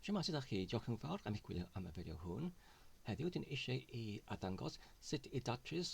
Shwmae, sut ydych chi? Diolch yn fawr am eich gwylio am y fideo hwn. Heddiw dyn eisiau i arddangos sut i datrys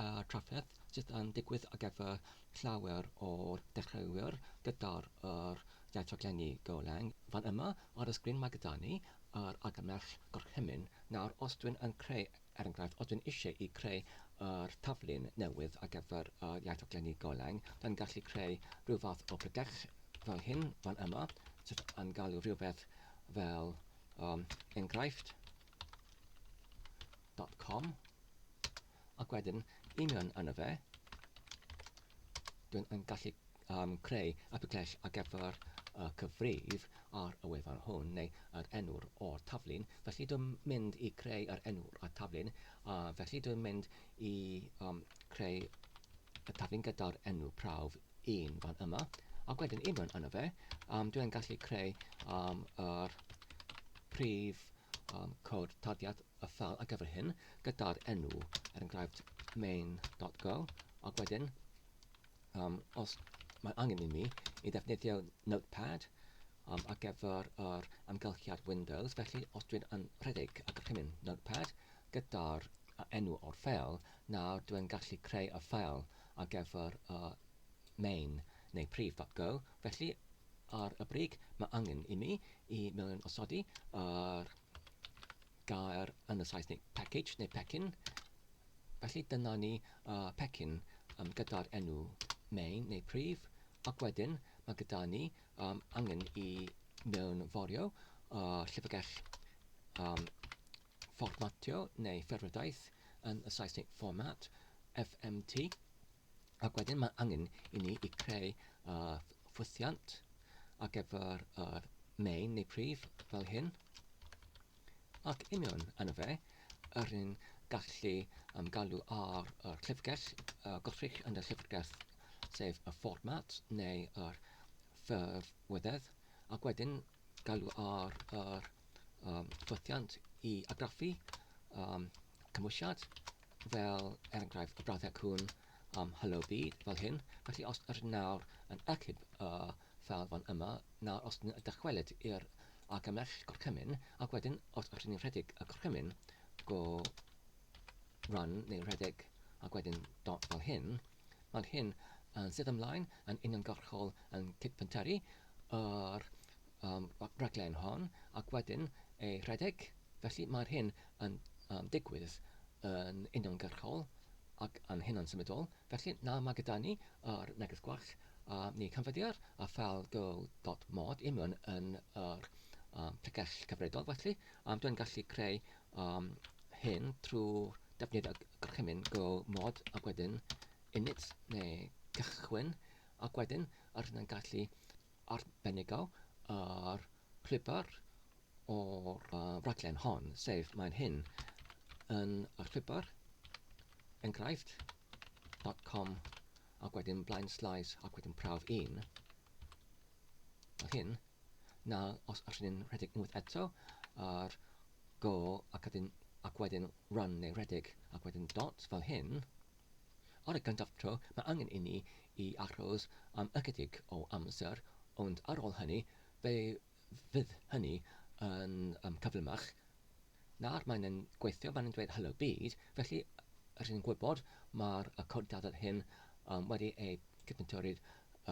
y trafferth sydd yn digwydd ar gyfer llawer o'r dechreuwyr gyda'r yr iaith rhaglenni Golang. Fan yma ar y sgrin mae gyda ni yr argymell gorchymyn. Nawr os dwi'n yn creu, er enghraifft, os dwi'n eisiau i creu yr taflun newydd ar gyfer y iaith rhaglenni Golang, dwi'n gallu creu rhyw fath o pregeth fel hyn fan yma, sydd yn galw rhywbeth fel um, enghraifft .com ac wedyn i mewn yno fe dwi'n yn gallu um, creu application ar gyfer y cyfrif ar y wefan hwn neu yr enw'r o'r taflun felly dwi'n mynd i creu yr enw'r o'r taflun a felly dwi'n mynd i um, creu y taflun gyda'r enw prawf un fan yma, ac wedyn unwaith yno fe, um, dwi'n gallu creu um, yr prif um, cod tarddiad y ffeil ar gyfer hyn gyda'r enw, er enghraifft main.go, ac wedyn, um, os mae angen i mi i ddefnyddio Notepad um, ar gyfer yr amgylchiad Windows, felly os dwi'n yn rhedeg y gorchymyn Notepad gyda'r enw o'r ffeil, nawr dwi'n gallu creu y ffeil ar gyfer y main neu prif.go, felly ar y brig mae angen i mi i mewn osodi yr gair yn y Saesneg package neu pecyn. Felly dyna ni y pecyn um, gyda'r enw main neu prif, ac wedyn mae gyda ni um, angen i mewnforio y llyfrgell um, fformatio neu ffurfwriaeth yn y Saesneg format, FMT, ac wedyn mae angen i ni i creu uh, ffwythiant ar gyfer yr main neu prif fel hyn. Ac union yno fe, yr un gallu um, galw ar yr llyfrgell, uh, gollrych yn y llyfrgell, sef y fformat neu yr ffurfwededd, ac wedyn galw ar yr um, ffwythiant i argraffu um, cymwysiad, fel er enghraifft y brawddeg hwn um, hello byd, fel hyn. Felly os yr nawr yn achub y ffeil fan yma, nawr os yn dychwelyd i'r argymell gorchymyn, ac wedyn os ydyn ni'n rhedeg y gorchymyn go run neu rhedeg ac wedyn dot fel hyn, Mae'r hyn yn sydd ymlaen yn uniongyrchol yn cydbentyrru yr um, rhaglen hon ac wedyn ei rhedeg. Felly mae'r hyn yn um, digwydd yn uniongyrchol ac yn hynna'n symudol. Felly na mae gyda ni yr neges gwall a ni canfyddir y ffeil go.mod union yn yr um, pregell cyfredol. Felly um, dwi'n gallu creu um, hyn trwy defnyddio gorchymyn go mod ac wedyn init neu cychwyn ac wedyn yr hyn yn gallu arbenigo yr llwybr o'r uh, rhaglen hon, sef mae'n hyn yn y llwybr enghraifft .com ac wedyn blaen slaes ac wedyn prawf 1. Fel hyn. Na, os allwn ni'n rhedeg unwaith eto ar go ac wedyn, ac wedyn run neu rhedeg ac wedyn dot fel hyn, ar y gyntaf tro mae angen i ni i aros am ychydig o amser, ond ar ôl hynny fe fydd hynny yn um, cyflymach. Nawr mae'n yn gweithio, mae'n yn dweud hello byd, felly rydyn ni'n gwybod mae'r y codiadau hyn um, wedi eu cydbentyrru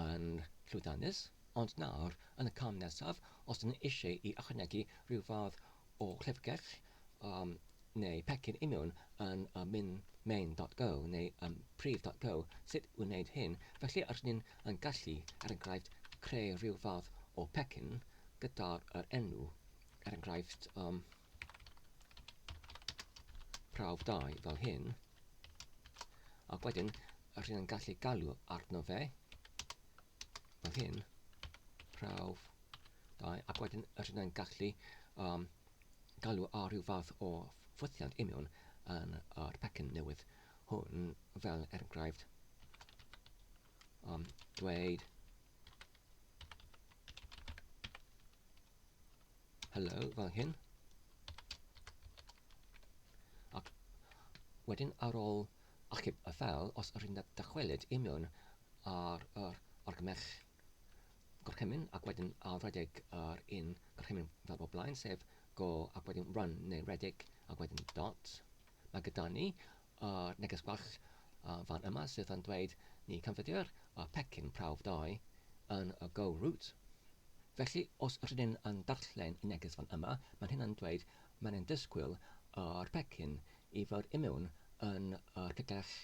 yn llwyddiannus. Ond nawr, yn y cam nesaf, os ydyn ni eisiau i ychwanegu rhyw fath o llyfrgell um, neu pecyn imiwn yn y min main.go neu um, prif.go, sut i wneud hyn? Felly, ydyn ni'n yn gallu, er enghraifft, creu rhyw fath o pecyn gyda'r yr enw, er enghraifft, um, prawf 2 fel hyn, ac wedyn rydyn ni'n gallu galw arno fe fel hyn, prawf 2, ac wedyn rydyn ni'n gallu um, galw ar rhyw fath o ffwythiant union yn yr pecyn newydd hwn, fel er enghraifft um, dweud hello fel hyn. Ac wedyn ar ôl achub y ffeil, os ydyn ni'n dychwelyd i mewn ar yr argymell gorchymyn ac wedyn ail redeg yr un gorchymyn fel o'r blaen, sef go ac wedyn run neu redeg ac wedyn dot. Mae gyda ni yr neges gwall fan yma sydd yn dweud ni canfyddir y pecyn prawf 2 yn y go root. Felly, os rydyn ni'n yn darllen y neges fan yma, mae'n hynna'n dweud mae'n ein disgwyl yr pecyn i fod imiwn yn yr pregell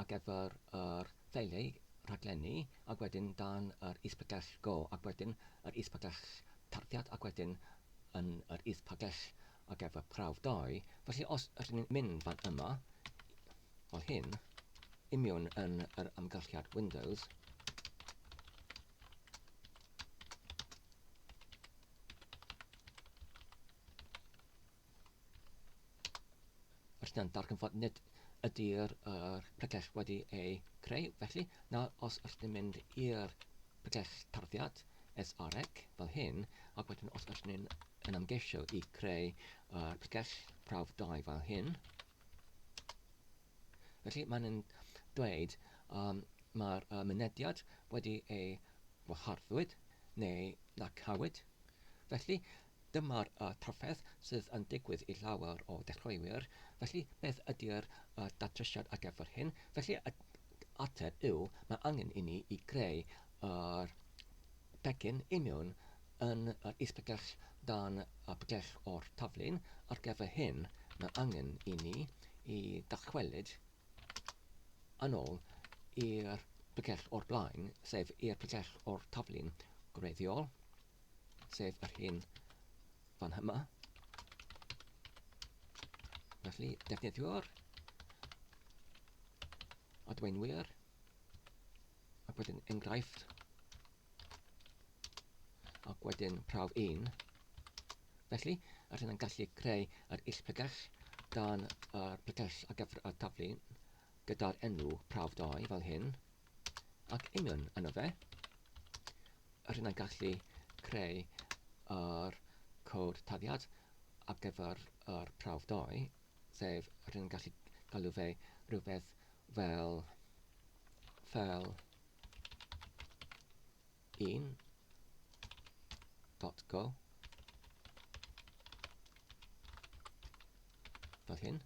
ar gyfer yr ffeiliau rhaglenni ac wedyn dan yr is-bregell go ac wedyn yr is-bregell tarddiad ac wedyn yn yr is-bregell ar gyfer prawf 2. Felly os ydyn ni'n mynd fan yma, fel hyn, union yn yr amgylchiad Windows, Rydyn darganfod nid ydy'r er pregell wedi ei creu, felly nawr os ydyn mynd i'r pregell tarddiad SREC fel hyn, ac wedyn os ydyn ni'n yn ymgeisio i creu yr pregell prawf 2 fel hyn, felly mae'n dweud mae'r mynediad wedi ei waharddwyd neu na cafwyd. Felly, Dyma'r trafferth sydd yn digwydd i llawer o ddechreuwyr, felly beth ydy'r datrysiad ar gyfer hyn? Felly y ateb yw mae angen i ni i greu yr pecyn imiwn yn yr is-bregell dan y pregell o'r taflun. Ar gyfer hyn mae angen i ni i ddychwelyd yn ôl i'r pregell o'r blaen, sef i'r pregell o'r taflun gwreiddiol. Sef yr hyn fan yma. Felly, defnyddio'r adwaenwyr ac wedyn enghraifft ac wedyn prawf 1. Felly, rydyn yn gallu creu yr is-pregell dan yr pregell ar gyfer y taflu gyda'r enw prawf 2 fel hyn. Ac union yno fe, rydyn yn gallu creu yr cod taddiad ar gyfer yr prawf 2, sef rydyn yn gallu galw fe rhywbeth fel fel 1 dot go fel hyn.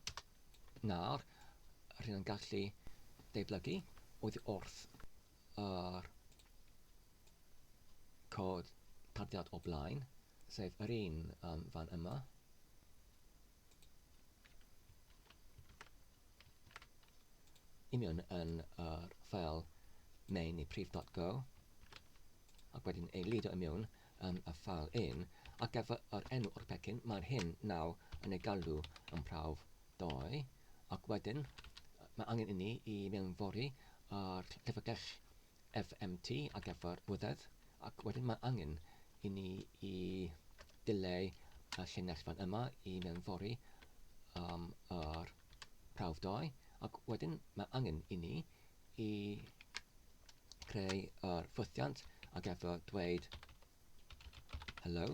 Nawr, rydyn yn gallu deublygu oddi wrth yr cod tarddiad o blaen, sef yr un um, fan yma. Union yn yr ffeil main neu prif.go ac wedyn ei ludo i mewn yn y ffeil un ar gyfer yr enw o'r pecyn mae'r hyn naw yn ei galw yn prawf 2 ac wedyn mae angen i ni i mewnfori yr llyfrgell FMT ar gyfer bwydedd ac wedyn mae angen i ni i dileu y llinell fan yma i mewnfori um, yr prawf 2 ac wedyn mae angen i ni i creu yr ffwythiant ar gyfer dweud hello.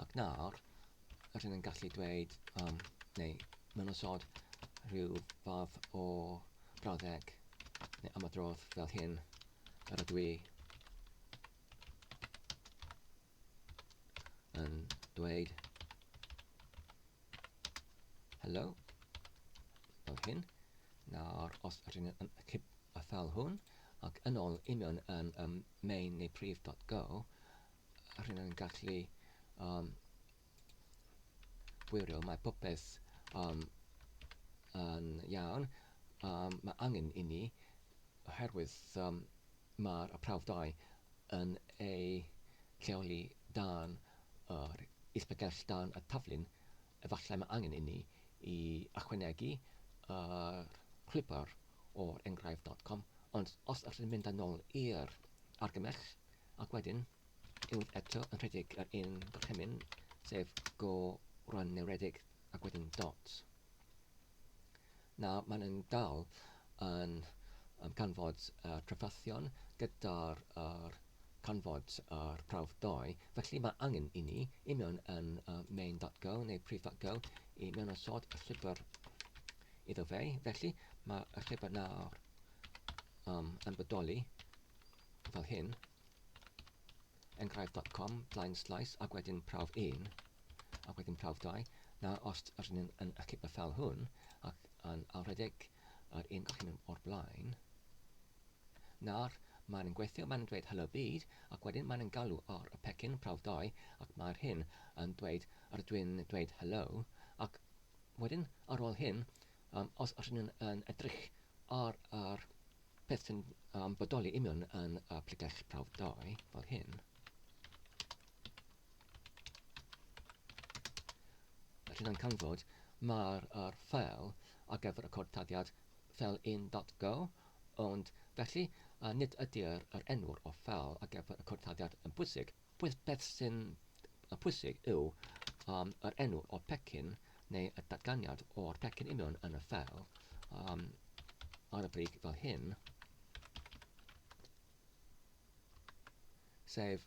Ac nawr, rydyn yn gallu dweud, um, neu mewn-osod rhyw fath o brawddeg neu ymadrodd fel hyn, yr ydw i yn dweud Hello. Fel hyn. Nawr, os ydyn yn cip y ffeil hwn, ac yn ôl union yn y main neu prif.go, rydyn yn gallu um, gwirio mae popeth um, yn iawn. Um, mae angen i ni, oherwydd um, mae'r prawf 2 yn ei lleoli dan yr is-bregell dan y taflun, efallai mae angen inni i ychwanegu yr llwybr o'r enghraifft dot com, ond os ydych chi'n mynd yn ôl i'r argymell ac wedyn unwaith eto yn rhedeg yr un gorchymyn, sef go run neu redeg ac wedyn dot. Nawr, maen nhw'n dal yn canfod y trafferthion gyda'r er canfod yr prawf doi, felly mae angen i ni i mewn yn main.go neu prif.go i mewn osod y llwybr iddo fe. Felly mae y llwybr nawr um, yn bodoli. fel hyn, enghraifft.com blaen slaes ac wedyn prawf 1 ac wedyn prawf 2. Nawr os ydyn ni'n yn achub y ffeil hwn ac yn alredeg yr un gorchymyn o'r blaen, nawr mae'n yn gweithio, mae'n dweud helo byd ac wedyn mae'n yn galw ar y pecyn prawf 2 ac mae'r hyn yn dweud yr ydw i'n dweud hello ac wedyn ar ôl hyn um, os ydyn ni'n yn edrych ar yr peth sy'n um, bodoli union yn y pregeth prawf 2, fel hyn. Rydyn yn canfod mae'r er ffeil ar gyfer y cod taddiad ffeil 1.go, ond felly nid ydy'r er enw'r o ffeil ar gyfer y cod taddiad yn bwysig. Beth sy'n pwysig yw um, yr enw o'r pecyn neu y datganiad o'r pecyn union yn y ffeil um, ar y brig fel hyn, sef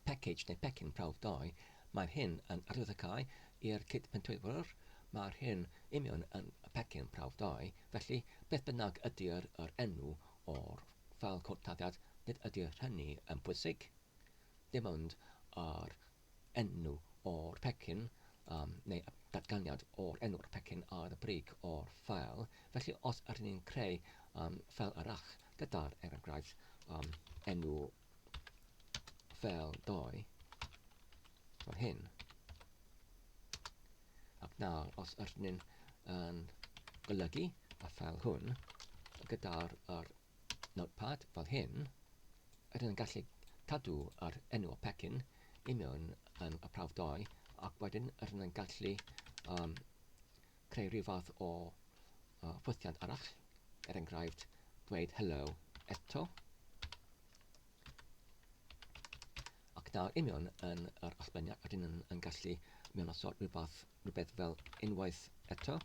package neu pecyn prawf 2, mae'r hyn yn arwyddocau i'r cyd-pentwyrwyr, mae'r hyn union yn y pecyn prawf 2, felly beth bynnag ydy'r yr enw o'r ffeil cod taddiad, nid ydy'r hynny yn bwysig, dim ond yr enw o'r pecyn um, neu y datganiad o'r enw'r pecyn ar y brig o'r ffeil. Felly os ydyn ni'n creu um, ffeil arall gyda'r er enghraifft um, enw ffeil 2 fel hyn, ac nawr os ydyn ni'n yn golygu y ffeil hwn gyda'r yr notepad fel hyn, ydyn yn gallu cadw yr enw o pecyn i mewn yn y prawf 2 ac wedyn ydyn yn gallu um, creu rhyw fath o ffwythiant arall, er enghraifft dweud hello eto. Ac nawr union yn yr allbyniad rydyn ni'n yn gallu mewnosod rhywbeth, rhywbeth fel unwaith eto.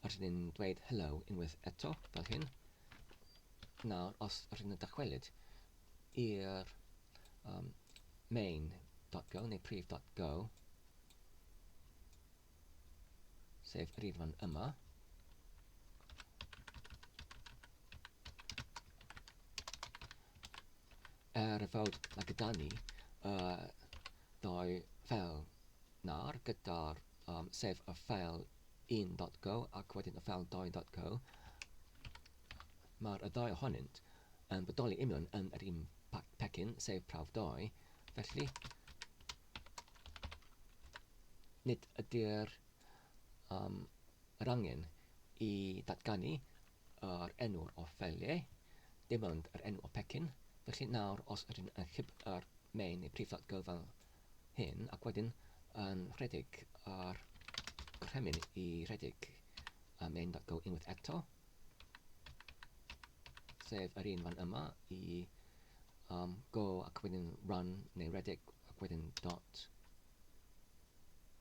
Rydyn ni'n dweud hello unwaith eto fel hyn. Nawr os rydyn ni'n dychwelyd i'r um, main.go neu prif.go, sef yr un fan yma, Er fod mae gyda ni uh, ddau ffeil nawr gyda'r um, sef y ffeil 1.go ac wedyn y ffeil 2.go, mae'r ddau ohonynt yn bodoli union yn yr un pecyn, sef prawf 2, felly nid ydy'r um, yr angen i ddatganu yr enw'r o ffeiliau, dim ond yr enw o pecyn. Felly nawr os ydyn yn chyb yr main neu prif.go fel hyn, ac wedyn yn rhedeg yr gorchymyn i rhedeg y main.go unwaith eto, sef yr un fan yma i um, go ac wedyn run neu redeg ac wedyn dot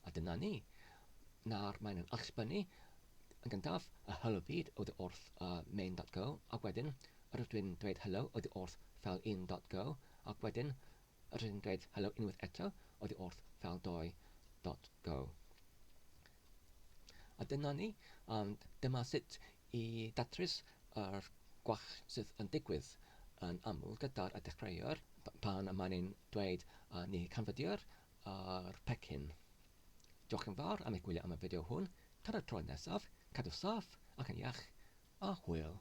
a dyna ni. Nawr mae'n yn allbynnu Yn gyntaf, y hello byd oddi wrth uh, main.go, ac wedyn rydw i'n dweud hello oddi wrth file 1.go, ac wedyn rydw i'n dweud hello unwaith eto oddi wrth file 2.go. A dyna ni, um, dyma sut i datrys yr gwall sydd yn digwydd yn aml gyda'r dechreuwr pan y mae'n dweud uh, ni canfyddir yr pecyn. Diolch yn fawr am eich gwylio am y fideo hwn. Tan y tro nesaf, cadw saff ac yn iach, a hwyl.